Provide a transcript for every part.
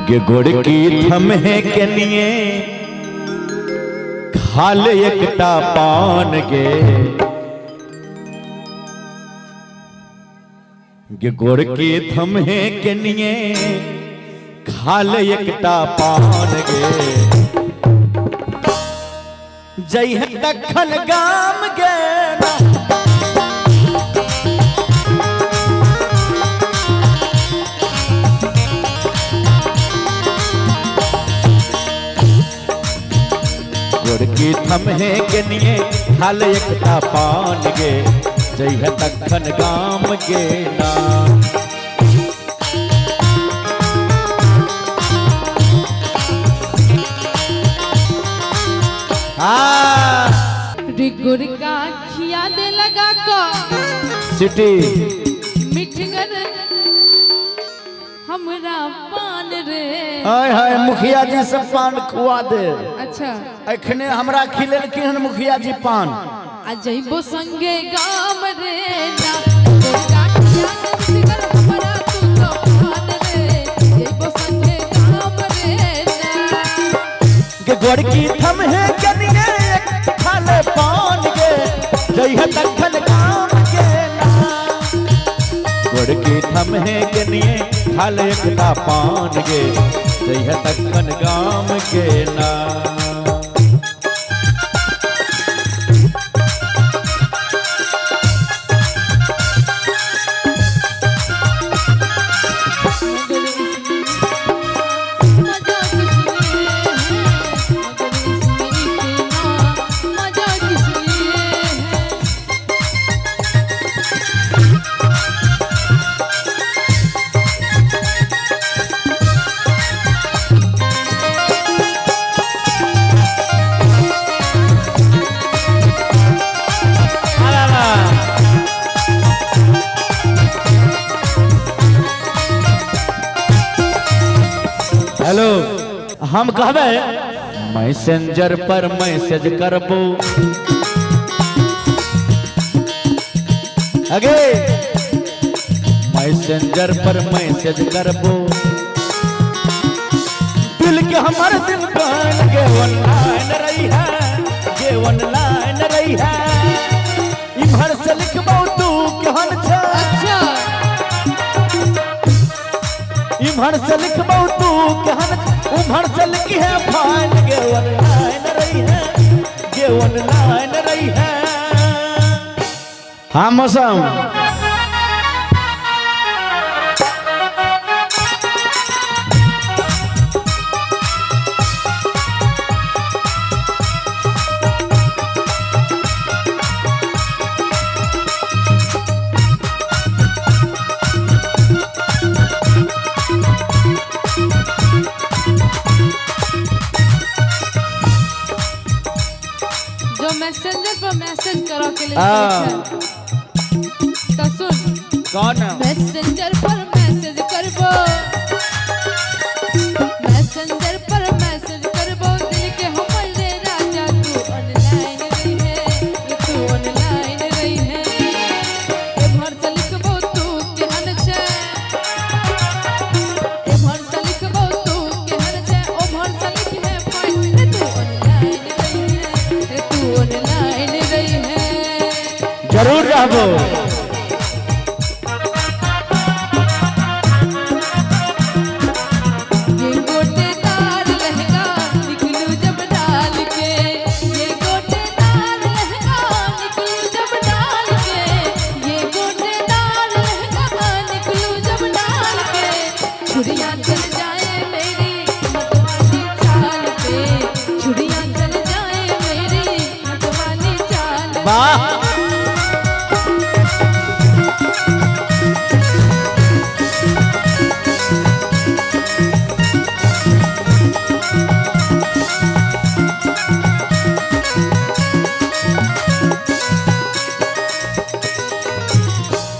गे गोरकी थमहे के लिए खाल एकटा पान गे। गे गोरकी थमहे के लिए खाल एकटा पान गे। जइहे तखन गाम गे ना। गोरकी थमहे के लिए खाल एकटा पान गे। जइहे तखन गाम गे ना। गुड़ का खिया दे लगा को सिटी मिठगर हमरा पान रे। हाय हाय मुखिया जी सब पान खुआ दे। अच्छा एखने हमरा खिलेलखिन हन मुखिया जी पान। आ जइबो संगे गाम रे ना। गुड़ का खिया दे मिठगर हमरा तू तो पान रे। जइबो संगे गाम रे ना। के गोरकी थमहे के लिए खाले पान गे। जइहे तखन गाम गे ना। गोरकी थमहे के लिए खाले एकटा पान गे। जइहे तखन गाम गे ना। मगर इसमें मजा किसलिए है, मगर इसमें इतना मजा किसलिए है। हेलो हम कहबै मैसेंजर पर मैसेज करबो। अगे मैसेंजर पर मैसेज करबो। दिल के हमर दिल बन गे ऑनलाइन रही है, गे ऑनलाइन रही है। इम्हर से लिखबो तू केहन छै। अच्छा इम्हर से लिखबो तू केहन, उम्हर से लिखी है फाइन गे ऑनलाइन रही है, गे ऑनलाइन रही है। हाँ मौसम जो मैसेंजर पर मैसेज करो के लिए हाँ। कहै छै। तो सुन कौन मैसेंजर पर मैसेज करबो, मैसेंजर पर मैसेज करबो। दिल के हमर रे राजा तू ऑनलाइन रही है, तू ऑनलाइन रही है। एम्हर से लिखबो तू केहन छै, एम्हर से लिखबो तू केहन छै, ओम्हर से लिखहे फाइन रे तू ऑनलाइन रही है, रे तू ऑनलाइन रही है। जरूर रहबो। ये गोटेदार लहंगा निकलू जब डाल के, ये गोटेदार लहंगा निकलू जब डाल के, ये गोटेदार लहंगा निकलू जब डाल के। छुरियां चल जाए मेरी मतवाली चाल पे, छुरियां चल जाए मेरी मतवाली चाल पे। वाह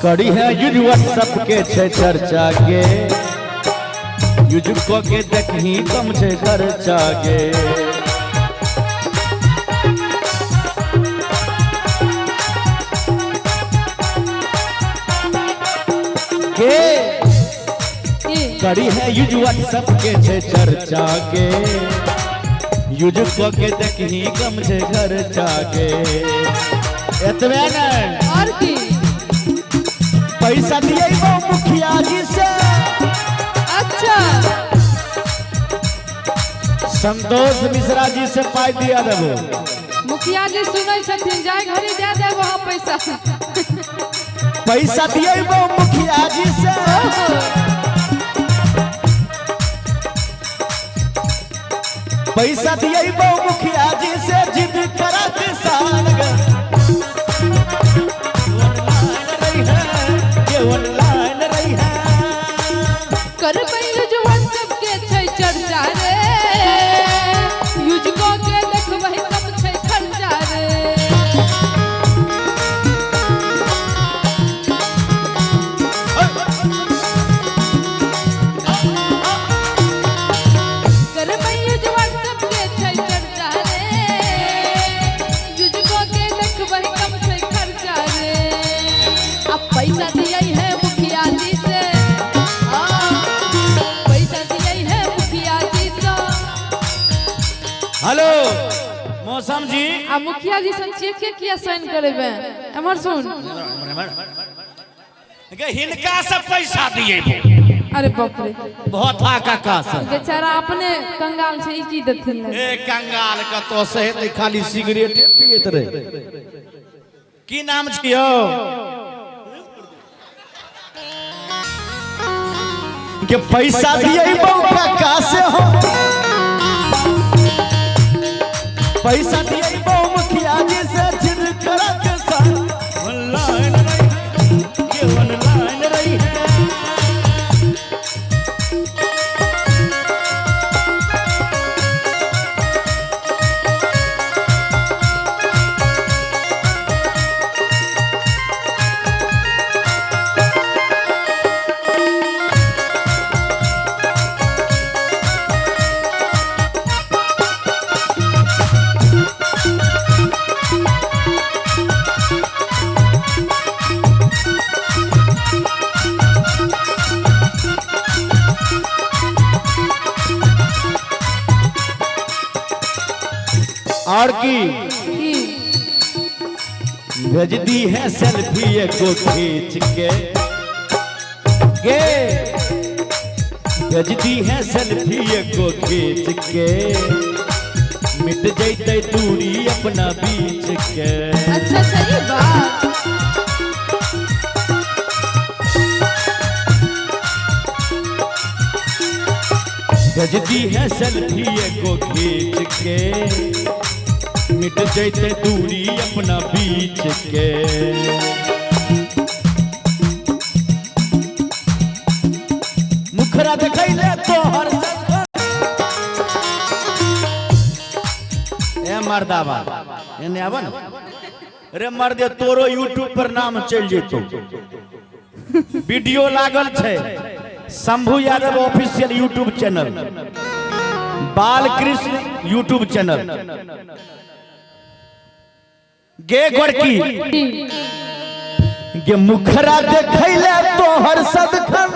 करी है यूज व्हाट्सएप के छे चर्चा के, यूज क के देखही कम छे खर्चा के। के के करी है यूज व्हाट्सएप के छे चर्चा के, यूज क के देखही कम छे खर्चा के। एतबे नहीं और की पैसा दिए मुखिया जी से। अच्छा संतोष मिश्रा जी से पाई दिया देबो। मुखिया जी सुनै छथिन, जाय घड़ी दे देबो अहाँ पैसा। पैसा दिए मुखिया जी से, पैसा दिए मुखिया जी से, जिद करत साल गे। ऑनलाइन रही है, करबै यूज व्हाट्सएप के छै चर्चा रे, यूज क के देखबै कम छै खर्चा रे। करबै यूज व्हाट्सएप के छै चर्चा रे, यूज क के देखबै कम छै खर्चा रे। अब पैसा दियै है मुखिया जी से, पैसा दियै है मुखिया जी से। हेलो मौसम जी, आ मुखिया जी सन चेक के किया साइन करेबे? एमहर सुन, हिनका से पैसा दिए। अरे बाप रे, बहुत काका से बेचारा अपने कंगाल छै, ई की देथिन? ए कंगाल कतो से हेतै, खाली सिगरेट पियत रहे। की नाम छियौ? के पैसा दिए काका से हो, पैसा दिए मुखिया जी से, जिद करत सा ऑनलाइन रही है, ये ऑनलाइन रही है। और की की भेज दी है सेल्फी एको खींच के गे, भेज दी है सेल्फी एको खींच के, मिट जैते दूरी अपना बीच के। अच्छा सही बात। भेज दी है सेल्फी एको खींच के, मिट जैते दूरी अपना बीच के। मुखरा देखैले तोहर ए मर्दाबा, एने आब न रे मर्दे, तोरो यूट्यूब पर नाम चलि जेतो। वीडियो लागल छै Shambhu Yadav official YouTube channel, Balkrishna YouTube channel. गे गोरकी की गे मुखरा देखैले तोहर सदखन,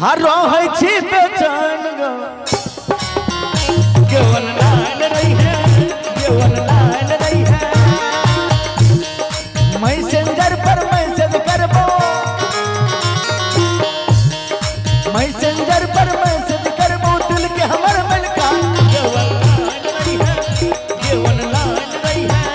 हर रहै छी बेचैन ग। गे ऑनलाइन रही है, गे ऑनलाइन रही है। मैसेंजर पर मैसेज करबो, मैसेंजर पर मैसेज करबो, दिल के हमर मलका। गे ऑनलाइन रही है, गे ऑनलाइन रही है।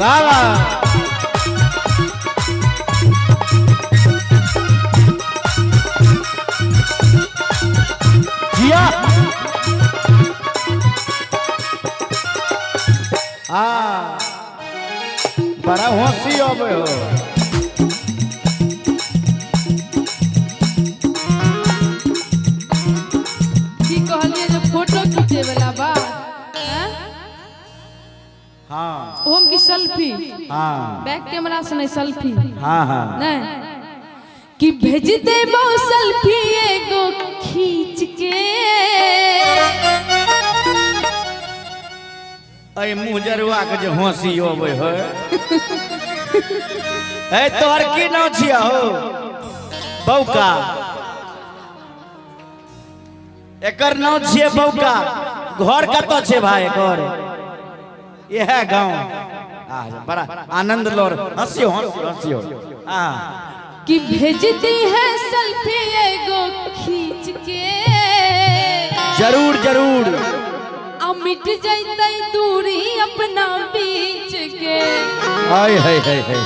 वाह वाह। जिया आ बड़ा हंसी आवे हो। की कहलिए जे फोटो खींचे वाला बात हैं? हाँ ओम की सेल्फी। हाँ। हाँ। बैक कैमरा से नहीं, सेल्फी। हाँ हाँ। नहीं कि भेज देबो सेल्फी एगो खींच के। अय मुजरुआ के जे हंसी अबै है। ए तोहर की नाम छिया हो? बौका। एकर नाम छियै बौका। घर कतऽ छै भाई एकर? इएह गाँव। आ बड़ा आनंद लोर। हंसियो हंसियो हंसियो। आ कि भेजती है सेल्फी एगो खींच के। जरूर जरूर। आ मिट जैतै दूरी अपना बीच के। हाय हाय हाय हाय।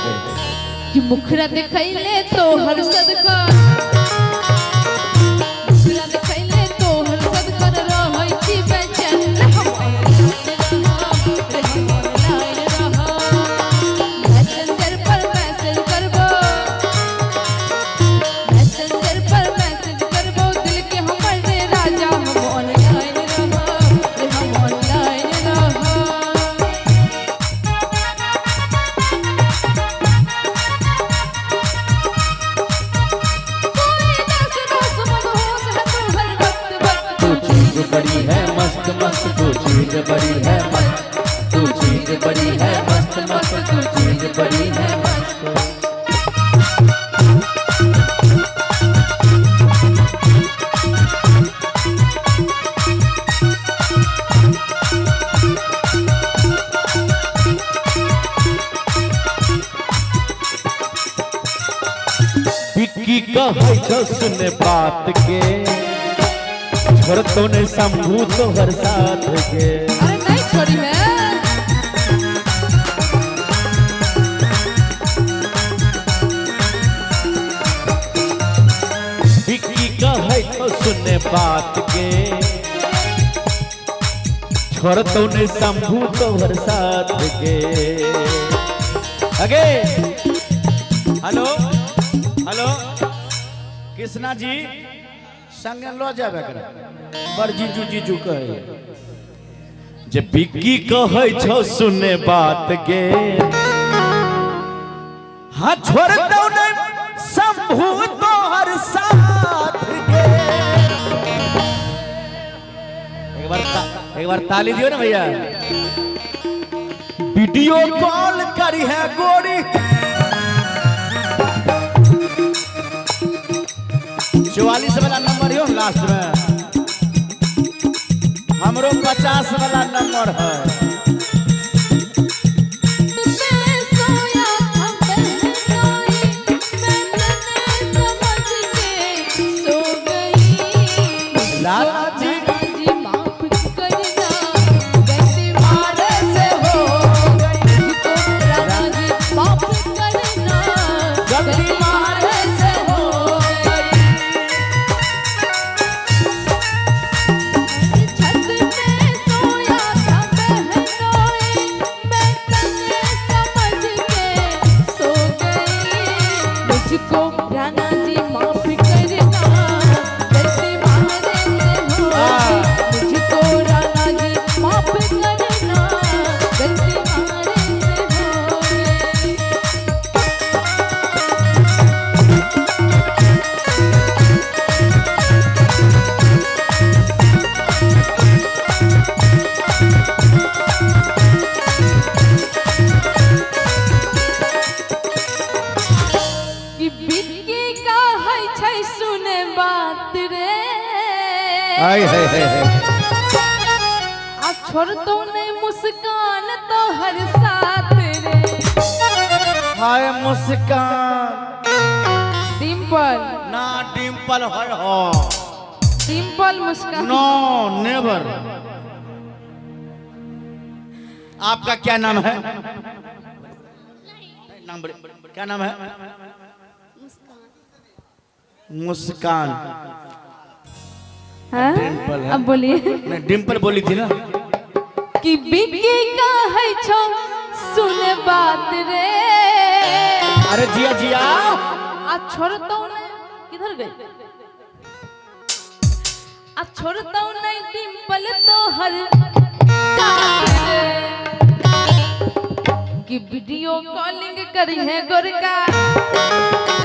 कि मुखरा देखैले तोहर सदका, मुखरा देखैले तोहर सदका रहै छी बेचैन। रे हम ऑनलाइन रहब, रे हम ऑनलाइन रहब। मैसेंजर पर मैसेज करबो, मैसेंजर पर मैसेज करबो दिल के हमर रे राजा। हम ऑनलाइन रहब, रे हम ऑनलाइन रहब। कोई दस दस मदहोश है तू हर वक्त वक्त। तू चीज बड़ी है मस्त मस्त, तू चीज बड़ी है मस्त, तू चीज बड़ी है मस्त मस्त, तू चीज बड़ी है मस्त। बिक्की कहै छौ सुन बात के, छोड़तो ने शंभू तोहर साथ के। अरे नहीं छोड़ी है। बिक्की कहै छौ सुन बात के, छोड़तो ने शंभू तोहर साथ के। अगे हेलो हेलो कृष्णा जी संगे लो जाबे एकरा। बड़ जीजू जीजू कहे जे बिक्की कहै छौ सुने बात गे, हाँ छोड़ दौ ने शंभू तोहर साथ गे। एक बार ताली दियो ना भैया। वीडियो कॉल करी है गोरी, 44 वाला नंबर यो लास्ट में, हमरो 50 वाला नंबर है। मैं सोया था बहनोई, मैं तने समझ के सो गई। लाला जी जी माफ करना, गलती मारे से हो गई। मुझको राणा जी माफ करना, गलती मारे से हो गई। छत पे सोया था बहनोई, मैं तने समझ के सो गई। मुझको राणा जी माफ करना, गलती मारे से हो गई। मुझको राणा जी माफ करना, गलती मारे से हो गई। कि बिक्की का है छै सुने बात रे, हाय हाय हाय हाय। आ छोड़तो नहीं मुस्कान तो हर साथ रे। हाय मुस्कान। डिम्पल ना डिम्पल है हो। डिम्पल मुस्कान। नो नेवर। आपका क्या नाम है? नाम क्या नाम है? मुस्कान। हाँ? डिम्पल है। अब बोलिए। नहीं डिम्पल बोली थी ना। कि बिक्की का है छो सुन बात रे। अरे जिया जिया। आ छोड़तो नहीं किधर गई? आ छोड़तो नहीं डिम्पल तो हर साथ रे। कि वीडियो कॉलिंग करी है गोरका।